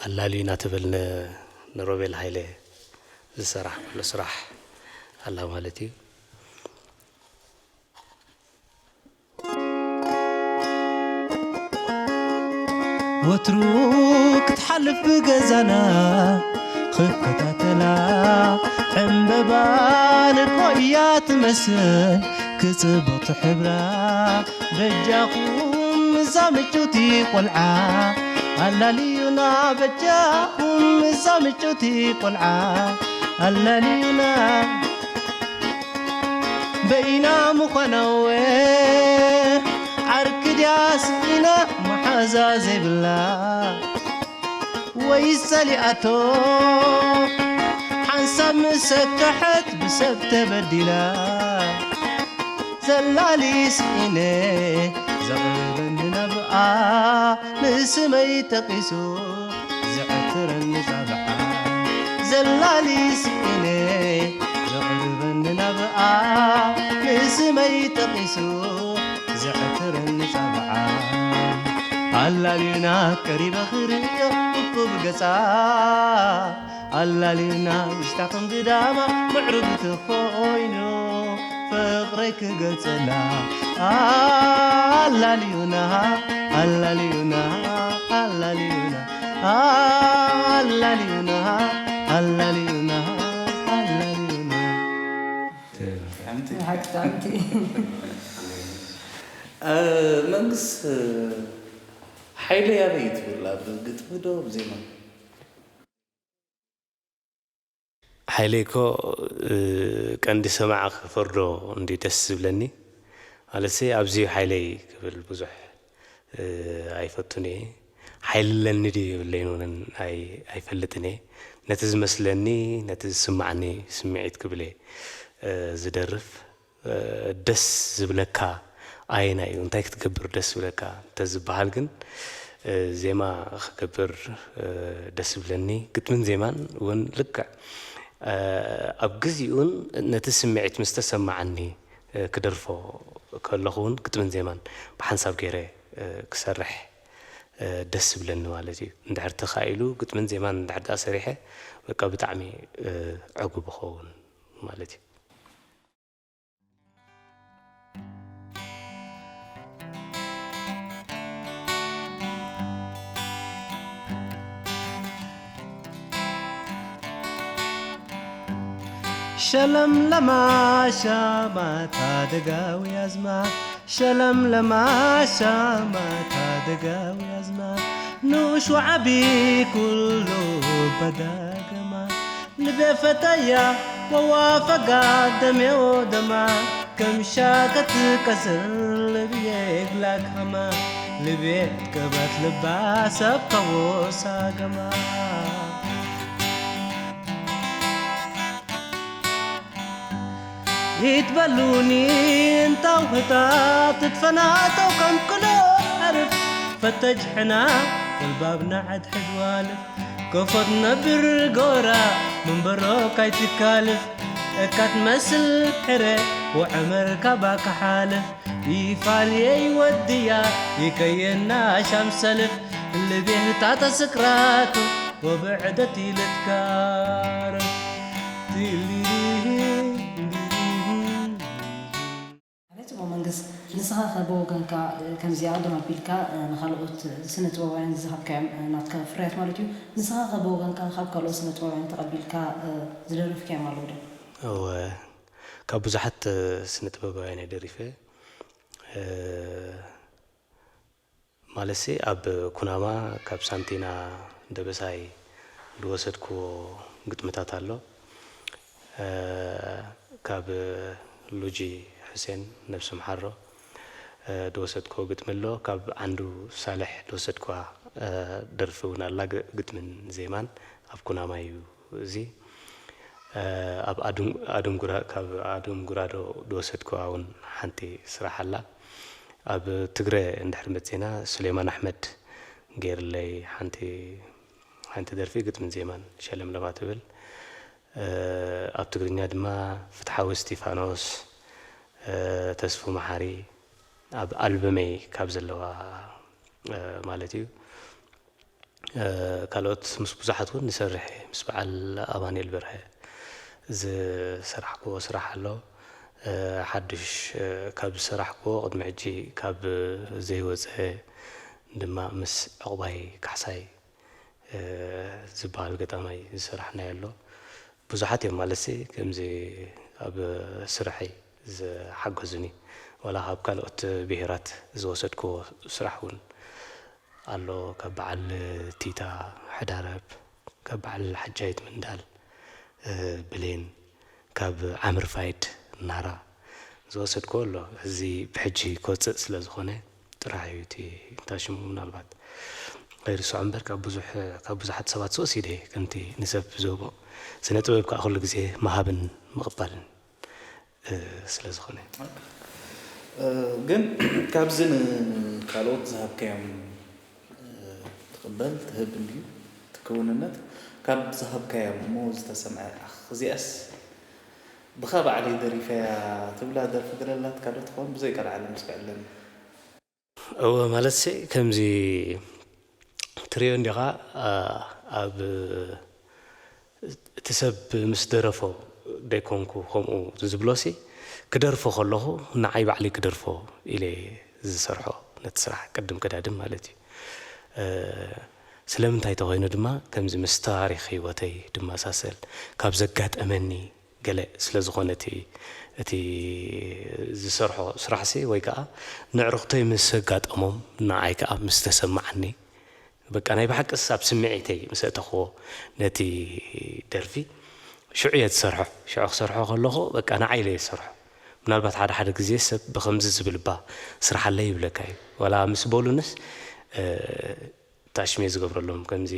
ኣላልዩና ትብል ን-፣ ንሮቤል ሃይለ ዝሰራሕ ኩሉ ስራሕ ኣላ ማለት እዩ። ወትሩ ክትሓልፍ ብገዛና ክከታተላ ዕምበባ ልኮ እያ ትመስል ክጽብቕቲ ሕብራ በጃኹም እዛ ምጭውቲ ቆልዓ ኣላልዩና በጃኹም እዛ ምጭውቲ ቆልዓ ኣላልዩና በይና ምዃናወ ዓርኪ ድያ ስኢና መሓዛ ዘይብላ ወይስ ጸሊኣቶ ሓንሳብ ምስ ሰከሐት ብሰብ ተበዲላ ዘላሊ ስኢነ ዘቕርበኒ ናብኣ ንስመይ ጠቒሱ ዘዕትረኒ ጻብዓ ዘላሊ ስኢነ ዘቕርበኒ ናብኣ ንስመይ ጠቒሱ ዘዕትረኒ ጻብዓ ኣላልዩና ቀሪበ ክርእዮ እኩብ ገጻ ኣላልዩና ውሽጣ ከም ብዳማ ምዕሩግ ተኾይኑ ፍቕረይ ክገልጸላ ኣላልዩና ኣላልዩና ኣላልዩና ኣላልዩና ኣላልዩና ኣላልዩና ብሓቂ ብጣዕሚ እቲ መንግስ ሓይለ ያበይ ትብል ኣብ ግጥሚ ዶ ኣብ ዜማ? ሓይለይ እኮ ቀንዲ ሰማዒ ክፈርዶ እንዲ ደስ ዝብለኒ። ማለትሲ ኣብዚዩ ሓይለይ ክብል ብዙሕ ኣይፈቱን እየ። ሓይሊ ኣለኒ ድዩ የብለይን እውን ኣይፈልጥን እየ። ነቲ ዝመስለኒ ነቲ ዝስማዓኒ ስምዒት ክብል እየ ዝደርፍ። ደስ ዝብለካ ኣየናይ እዩ? እንታይ ክትገብር ደስ ዝብለካ እንተዝበሃል ግን ዜማ ክገብር ደስ ዝብለኒ። ግጥምን ዜማን እውን ልክዕ ኣብ ግዚኡን ነቲ ስምዒት ምስ ተሰማዓኒ ክደርፎ ከለኹ እውን ግጥምን ዜማን ብሓንሳብ ገይረ ክሰርሕ ደስ ዝብለኒ ማለት እዩ። እንድሕር ተኻኢሉ ግጥምን ዜማን እንድሕር ደኣ ሰሪሐ በቃ ብጣዕሚ ዕጉብ እኸውን ማለት እዩ። ሸለምለማ ሻማታ ደጋዊ ኣዝማ ሸለምለማ ሻማታ ደጋዊ ኣዝማ ንኡሽ ወዓቢ ኩሉ በዳገማ ልቤ ፈተያ ወዋፈጋ ደሜዎ ደማ ከም ሻከት ቀስር ልብየ ግላክ ሃማ ልቤ ቀበት ልባ ሰብ ከቦሳ ገማ ይትበሉኒ እንታው ህታት ትትፈናተው ከም ክሎ ዓርፍ ፈተጅ ሕና ወልባብና ዓድ ሕድዋልፍ ከፎት ነብር ጎራ መንበሮ ካይትካልፍ እካ ትመስል ሕረ ወዐመር ካባ ክሓልፍ ይፋልየይ ወድያ ይከየና ሻም ሰልፍ ልቤህታ ተስክራቱ ወብዕደት ይልትካር ኣቤት ጽቡቕ መንግስ፣ ንስኻ ከ ብወገንካ ከምዚኣ ቅድም ኣቢልካ ንኻልኦት ስነ ጥበባውያን ዝሃብካዮም ናትካ ፍርያት ማለት እዩ፣ ንስኻ ከ ብወገንካ ካብ ካልኦት ስነ ጥበባውያን ተቐቢልካ ዝደረፍካዮም ኣለዉ ዶ? እወ፣ ካብ ብዙሓት ስነ ጥበባውያን እየ ደሪፈ። ማለትሲ ኣብ ኩናማ ካብ ሳንቲና ደበሳይ ዝወሰድክዎ ግጥምታት ኣሎ። ካብ ሉጂ ሑሴን ነብሱ ምሓሮ ዝወሰድክዎ ግጥሚ ኣሎ። ካብ ዓንዱ ሳልሕ ዝወሰድክዋ ደርፊ እውን ኣላ። ግጥምን ዜማን ኣብ ኩናማ እዩ። እዚ ኣብ ኣዱም ጉራ ካብ ኣዱም ጉራዶ ዝወሰድክዋ እውን ሓንቲ ስራሕ ኣላ። ኣብ ትግረ እንድሕር መፂና ሱሌማን ኣሕመድ ገይርለይ ሓንቲ ሓንቲ ደርፊ ግጥምን ዜማን ሸለምለማ ትብል። ኣብ ትግርኛ ድማ ፍትሓዊ እስቲፋኖስ፣ ተስፉ መሓሪ ኣብ ኣልበመይ ካብ ዘለዋ ማለት እዩ። ካልኦት ምስ ብዙሓት እውን ንሰርሕ እየ። ምስ በዓል ኣማኑኤል በርሀ ዝሰራሕክዎ ስራሕ ኣሎ። ሓዱሽ ካብ ዝሰራሕክዎ ቅድሚ ሕጂ ካብ ዘይወፀ ድማ ምስ ዕቑባይ ካሕሳይ ዝበሃል ገጣማይ ዝሰራሕናዮ ኣሎ። ብዙሓት እዮም ማለትሲ ከምዚ ኣብ ስርሐይ ዝሓገዙኒ። ዋላ ካብ ካልኦት ብሄራት ዝወሰድክዎ ስራሕ እውን ኣሎ። ካብ በዓል ቲታ ሕዳረብ፣ ካብ በዓል ሓጃይት ምንዳል፣ ብሌን፣ ካብ ዓምር ፋይድ ናራ ዝወሰድክዎ ኣሎ። እዚ ብሕጂ ክወፅእ ስለ ዝኾነ ጥራሕ እዩ እቲ እንታይ ሽሙ ምናልባት ኣይርስዖ እምበር ካብ ብዙሕ ካብ ብዙሓት ሰባት ዝወሲደ ከምቲ ንሰብ ዝህቦ ስነ ጥበብ ከዓ ኩሉ ግዜ ምሃብን ምቕባልን ስለ ዝኾነ። ግን ካብዚ ንካልኦት ዝሃብካዮም ትቕበል ትህብ እንድዩ እቲ ክውንነት ካብ ዝሃብካዮም እሞ ዝተሰምዐ ኣኽ እዚኣስ ብኻ ባዕለይ ደሪፈያ ትብላ ደርፊ ገለ ኣላትካ ዶ ትኸውን ብዘይ ቃል ዓለም እስኪ ዕለኒ። እወ ማለትሲ ከምዚ ትሪኦ እንዲኻ ኣብ እቲ ሰብ ምስ ደረፎ ደይኮንኩ ከምኡ ዝብሎሲ ክደርፎ ከለኹ ንዓይ ባዕለይ ክደርፎ ኢለ ዝሰርሖ ነቲ ስራሕ ቅድም ክዳድም ማለት እዩ። ስለምንታይ ተኾይኑ ድማ ከምዚ ምስ ታሪኽ ህይወተይ ድመሳሰል ካብ ዘጋጠመኒ ገለ ስለ ዝኾነ እቲ እቲ ዝሰርሖ ስራሕሲ ወይ ከዓ ነዕርኽቶይ ምስ ኣጋጠሞም ንዓይ ከዓ ምስ ተሰማዓኒ በቃ ናይ ብሓቅስ ኣብ ስምዒተይ ምስ ኣእተኽዎ ነቲ ደርፊ ሽዑ እየ ዝሰርሖ። ሽዑ ክሰርሖ ከለኹ በቃ ንዓይ ኢለ እየ ዝሰርሖ። ምናልባት ሓደ ሓደ ግዜ ሰብ ብኸምዚ ዝብል እባ ስርሓለይ ይብለካ እዩ። ዋላ ምስ በሉንስ ታሽሜ ዝገብረሎም ከምዚ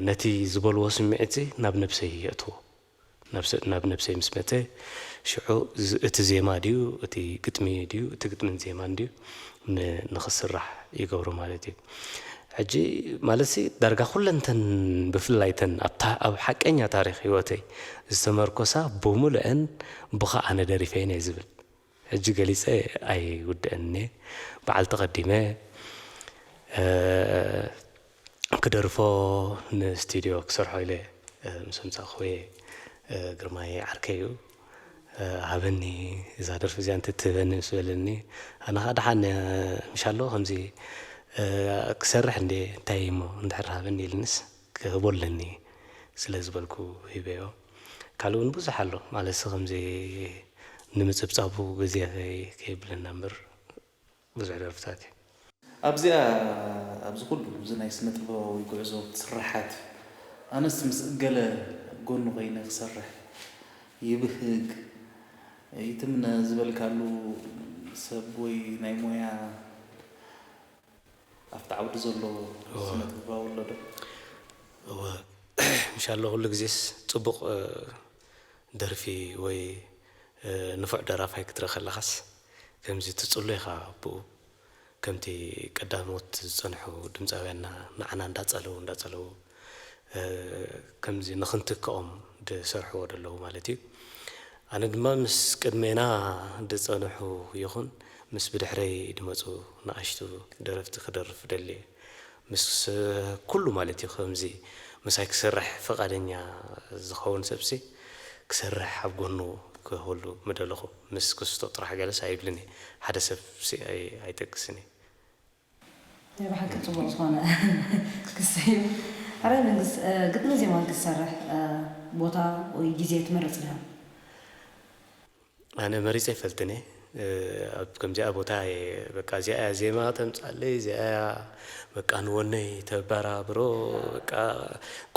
ነቲ ዝበልዎ ስምዒት ናብ ነብሰይ የእትዎ። ናብ ነብሰይ ምስ መጸ ሽዑ እቲ ዜማ ድዩ እቲ ግጥሚ ድዩ እቲ ግጥምን ዜማን ድዩ ንኽስራሕ ይገብሮ ማለት እዩ። ሕጂ ማለትሲ ዳርጋ ኩለንተን ብፍላይ ተን ኣብታ ኣብ ሓቀኛ ታሪኽ ህይወተይ ዝተመርኮሳ ብሙሉአን ብኻ ኣነ ደሪፈየን እየ ዝብል። ሕጂ ገሊጸ ኣይውድእን እየ በዓል ተቐዲመ ክደርፎ ንስቱድዮ ክሰርሖ ኢለ ምስ ኣምጻእክወ ግርማይ ዓርከይ እዩ ሃበኒ እዛ ደርፊ እዚኣ እንተትህበኒ ምስ በለኒ ኣነ ከዓ ደሓን ምሻሎ ከምዚ ክሰርሕ እንደ እንታይ እሞ እንድሕር ሃበኒ ኢልንስ ክህቦ ኣለኒ ስለ ዝበልኩ ሂበዮ። ካልእ እውን ብዙሕ ኣሎ ማለትሲ ከምዚ ንምጽብጻቡ ግዜ ከይብለና እምበር ብዙሕ ደርፍታት እዩ። ኣብዚኣ ኣብዚ ኩሉ እዚ ናይ ስነ ጥበባዊ ጉዕዞ ትስርሓት ኣነስ ምስ እገለ ጎኑ ኮይነ ክሰርሕ ይብህግ ይትምነ ዝበልካሉ ሰብ ወይ ናይ ሞያ ኣብቲ ዓውዲ ዘሎ ስነ ጥበባዊ ኣሎ ዶ? እወ ምሻሎ ኩሉ ግዜስ ጽቡቕ ደርፊ ወይ ንፉዕ ደራፋይ ክትርኢ ከለኻስ ከምዚ ትጽሎ ኢኻ ብኡ ከምቲ ቀዳሞት ዝጸንሑ ድምፃውያንና ንዓና እንዳጸለዉ እንዳጸለዉ ከምዚ ንኽንትክኦም ዝሰርሕዎ ዘለዉ ማለት እዩ። ኣነ ድማ ምስ ቅድሜና ዝጸንሑ ይኹን ምስ ብድሕረይ ዝመፁ ንኣሽቱ ደረፍቲ ክደርፍ ደልየ ምስ ኩሉ ማለት እዩ ከምዚ ምሳይ ክሰርሕ ፈቓደኛ ዝኸውን ሰብሲ ክሰርሕ ኣብ ጎኑ ክህሉ ምደለኹ። ምስ ክስቶ ጥራሕ ገለስ ኣይብልን እየ። ሓደ ሰብ ኣይጠቅስን እየ። ናይ ብሓቂ ፅቡቕ ዝኾነ ክሲ እዩ። ሕራይ መንግስት ግጥሚ ዜማን ክትሰርሕ ቦታ ወይ ግዜ ትመርፅ ዲኻ? ኣነ መሪፀ ይፈልጥን እየ። ኣብ ከምዚኣ ቦታ እየ በቃ እዚኣ እያ ዜማ ተምፃለይ እዚኣ እያ በቃ ንወነይ ተበራብሮ በቃ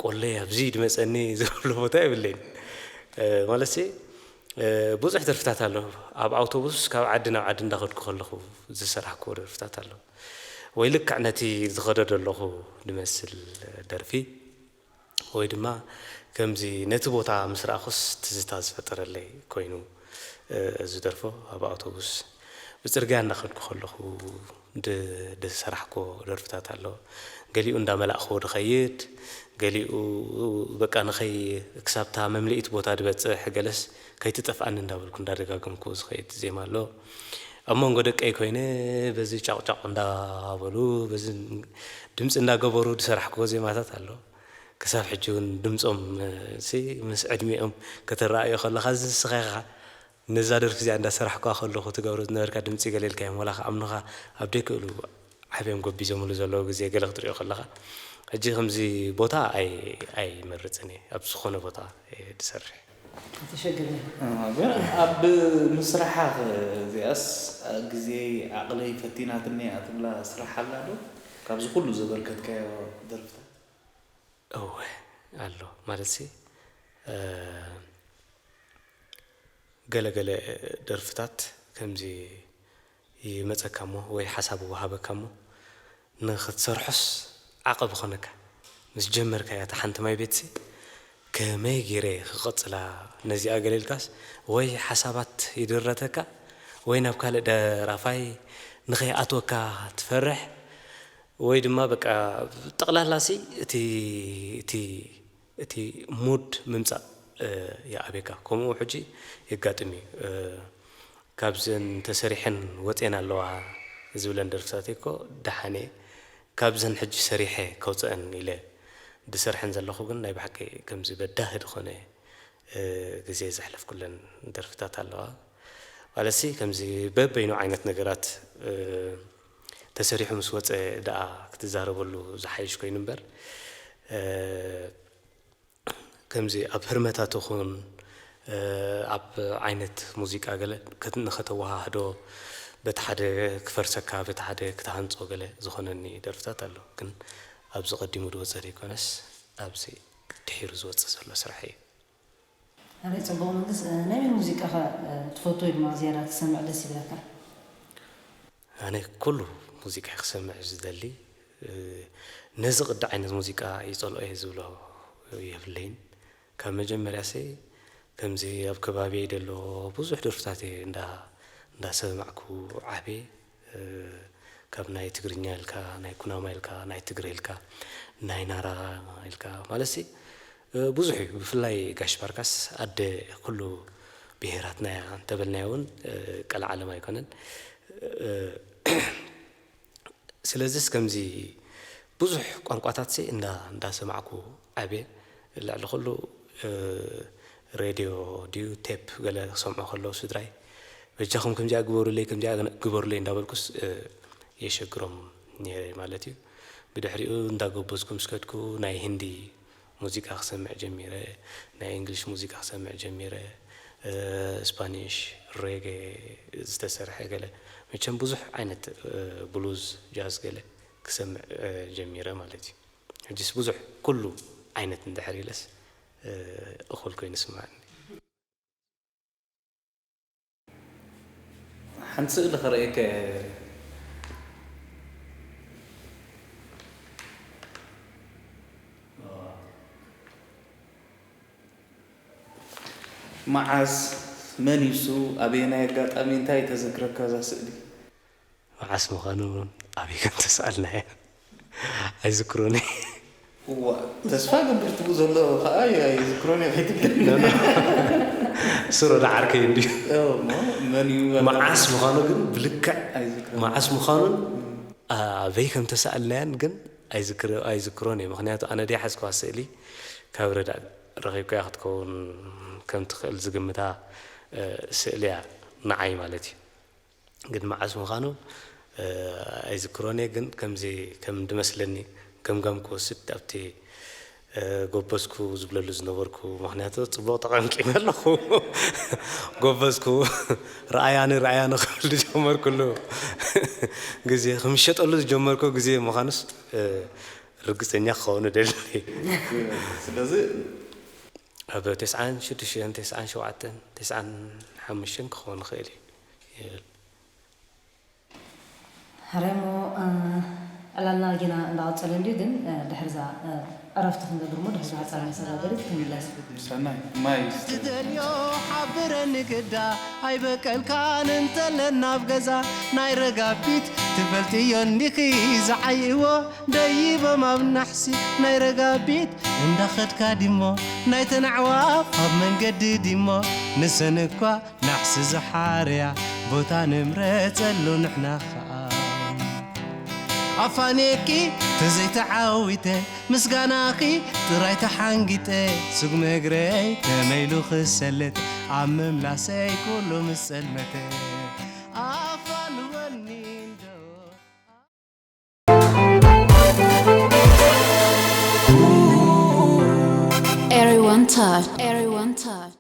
ቆለይ ኣብዚ ድመፀኒ ዝብሎ ቦታ የብለይን። ማለት ብዙሕ ደርፍታት ኣሎ። ኣብ ኣውቶቡስ ካብ ዓዲ ናብ ዓዲ እንዳኸድኩ ከለኹ ዝሰራሕክዎ ደርፍታት ኣሎ። ወይ ልክዕ ነቲ ዝኸዶ ዘለኹ ድመስል ደርፊ ወይ ድማ ከምዚ ነቲ ቦታ ምስ ረኣኹስ ትዝታ ዝፈጠረለይ ኮይኑ ዝደርፎ ኣብ ኣውቶቡስ ብፅርግያ እናኸድኩ ከለኹ ዝሰራሕኮ ደርፍታት ኣሎ። ገሊኡ እንዳመላእኹ ድኸይድ፣ ገሊኡ በቃ ንኸይ ክሳብታ መምልኢት ቦታ ድበፅሕ፣ ገለስ ከይትጠፍኣኒ እንዳበልኩ እንዳደጋገምኩ ዝኸይድ ዜማ ኣሎ። ኣብ መንጎ ደቀይ ኮይነ በዚ ጫቑጫቑ እንዳበሉ በዚ ድምፂ እንዳገበሩ ዝሰራሕኮ ዜማታት ኣሎ። ክሳብ ሕጂ እውን ድምፆም ሲ ምስ ዕድሚኦም ከተረኣዮ ከለኻ እዚ ንስኻ ኢኻ ነዛ ደርፊ እዚኣ እንዳሰራሕኳ ከለኹ ትገብሮ ዝነበርካ ድምፂ ገለ ኢልካዮም ወላ ክኣምኑኻ ኣብ ደይክእሉ ዓብዮም ጎቢዞምሉ ዘለዉ ግዜ ገለ ክትሪኦ ከለኻ ሕጂ ከምዚ ቦታ ኣይመርፅን እየ ኣብ ዝኾነ ቦታ እየ ዝሰርሕ። ተሸግር ግን ኣብ ምስራሓ እዚኣስ ግዜ ዓቕለይ ፈቲናትኒ እያ ትብላ ስራሕ ኣላ ዶ? ካብዚ ኩሉ ዘበርከትካዮ ደርፍታት እወ ኣሎ ማለት ሲ ገለ ገለ ደርፍታት ከምዚ ይመፀካ እሞ ወይ ሓሳብ ይወሃበካ እሞ ንኽትሰርሖስ ዓቐብ ይኾነካ። ምስ ጀመርካያ እታ ሓንቲ ማይ ቤትሲ ከመይ ገይረ ክቐፅላ ነዚኣ ገለ ኢልካስ ወይ ሓሳባት ይድረተካ ወይ ናብ ካልእ ደራፋይ ንኸይኣትወካ ትፈርሕ ወይ ድማ በቃ ጠቕላላሲ እቲ እቲ እቲ ሙድ ምምፃእ ይኣብየካ። ከምኡ ሕጂ የጋጥም እዩ። ካብዘን ተሰሪሐን ወፅየን ኣለዋ ዝብለን ደርፍታተይ እኮ ደሓን እየ። ካብዘን ሕጂ ሰሪሐ ከውፅአን ኢለ ዝሰርሐን ዘለኹ ግን ናይ ብሓቂ ከምዚ በዳሂ ዝኾነ ግዜ ዘሕለፍኩለን ደርፍታት ኣለዋ። ማለትሲ ከምዚ በበይኑ ዓይነት ነገራት ተሰሪሑ ምስ ወፀ ደኣ ክትዛረበሉ ዝሓይሽ ኮይኑ እምበር ከምዚ ኣብ ህርመታት ይኹን ኣብ ዓይነት ሙዚቃ ገለ ንኸተወሃህዶ በቲ ሓደ ክፈርሰካ በቲ ሓደ ክትሃንፆ ገለ ዝኾነኒ ደርፍታት ኣሎ። ግን ኣብዚ ቀዲሙ ዝወፀ ዘይኮነስ ኣብዚ ድሒሩ ዝወፅእ ዘሎ ስራሕ እዩ። ኣበይ ፅቡቕ መንግስ ናይ መን ሙዚቃ ኸ ትፈቱ ወይ ድማ ዝያዳ ትሰምዕ ደስ ይብለካ? ኣነ ኩሉ ሙዚቃ ክሰምዕ ዝደሊ ነዚ ቅዲ ዓይነት ሙዚቃ ይፀልኦ እየ ዝብሎ የብለይን። ካብ መጀመርያ ሰ ከምዚ ኣብ ከባቢየይ ደሎ ብዙሕ ደርፍታት እየ እንዳሰማዕኩ ዓብየ። ካብ ናይ ትግርኛ ኢልካ ናይ ኩናማ ኢልካ ናይ ትግረ ኢልካ ናይ ናራ ኢልካ ማለትሲ ብዙሕ እዩ። ብፍላይ ጋሽ ባርካስ ኣደ ኩሉ ብሄራትና እያ እንተበልናዮ እውን ቀልዓለም ኣይኮነን። ስለዚስ ከምዚ ብዙሕ ቋንቋታትሲ እንዳ እንዳሰማዕኩ ዓብየ። ልዕሊ ኩሉ ሬድዮ ድዩ ቴፕ ገለ ክሰምዑ ከለዉ ስድራይ በጃኹም ከምዚኣ ግበሩለይ ከምዚኣ ግበሩለይ እንዳበልኩስ የሸግሮም ነይረ ማለት እዩ። ብድሕሪኡ እንዳጎበዝኩ ምስ ከድኩ ናይ ህንዲ ሙዚቃ ክሰምዕ ጀሚረ፣ ናይ እንግሊሽ ሙዚቃ ክሰምዕ ጀሚረ፣ ስፓኒሽ ሬጌ ዝተሰርሐ ገለ መቸም ብዙሕ ዓይነት ብሉዝ፣ ጃዝ ገለ ክሰምዕ ጀሚረ ማለት እዩ። ሕጅስ ብዙሕ ኩሉ ዓይነት እንድሕር ኢለስ እኹል ኮይኑ ይስምዓኒ። ሓንቲ ስእሊ ክርእየካ እየ። መዓስ፣ መን እዩ እሱ፣ ኣበየናይ ኣጋጣሚ፣ እንታይ ተዘክረካ እዛ ስእሊ? መዓስ ምዃኑ ኣበይ ከም ተሰኣልናዮ ኣይዝክሮን እየ። እዋ፣ ተስፋ ገብር ትብኡ ዘሎ ከኣ የ-፣ ኣይዝክሮን እየ ከይትብል። ስሮ ዳዓርከይ እንድዩ። እሞ መን እዩ? መዓስ ምዃኑ ግን ብልክዕ ኣይዝክሮን። መዓስ ምዃኑን ኣበይ ከም ተሰኣልናዮን ግን ኣይዝክር-፣ ኣይዝክሮን እየ። ምኽንያቱ ኣነ ድየ ሓዝክዋ ስእሊ፣ ካብ ረዳእ ረኺብካያ ክትከውን ከም ትኽእል ዝግምታ፣ እ፣ ስእሊ እያ ንዓይ ማለት እዩ። ግን መዓስ ምዃኑ፣ እ፣ ኣይዝክሮን እየ። ግን ከምዚ ከም ዝመስለኒ ገምጋም ክወስድ ኣብቲ፣ እ፣ ጎበዝኩ ዝብለሉ ዝነበርኩ፣ ምኽንያቱ ጽቡቕ ተቐምቂመ ኣለኹ። ጎበዝኩ፣ ረኣያኒ፣ ረኣያኒ ክብል ዝጀመርኩሉ ግዜ፣ ክምሸጠሉ ዝጀመርኩ ግዜ ምዃኑስ፣ እ፣ ርግጸኛ ክኸውን እደሊ። ስለዚ ኣብ ተስዓን ሽዱሽተን፣ ተስዓን ሸውዓተን፣ ተስዓን ሓሙሽተን ክኸውን ይኽእል እዩ ይብል። ሕራይ እሞ፣ እ፣ ዕላልና ጌና እንዳቐጸለ እንድዩ፣ ግን፣ እ፣ ድሕርዛ፣ እ፣ ዕረፍቲ ክንገብር እሞ ድሕርዛ ሓጻር መሰጋገሪት ክንምለስ። ሰናይ፣ ማይ ይስተ። ትደልዮ ሓብረኒ ግዳ ኣይበቀልካን እንተለና ኣብ ገዛ ናይ ረጋቢት ትፈልጥዮ እንዲኺ ዝዓይዎ ደይቦም ኣብ ናሕሲ ናይ ረጋቢት እንዳኸድካ ዲሞ ናይተን ኣዕዋፍ ኣብ መንገዲ ዲሞ ንሰን እኳ ናሕሲ ዝሓርያ ቦታ ንምረጸሉ ንሕና ኸኣ ኣፋንየኪ ተዘይተዓዊተ ምስጋናኺ ጥራይ ተሓንጊጠ ስጉሚ እግረይ ከመይሉ ክሰልት ኣብ ምምላሰይ ኩሉ ምስ ጸልመተ ኣፋንወኒ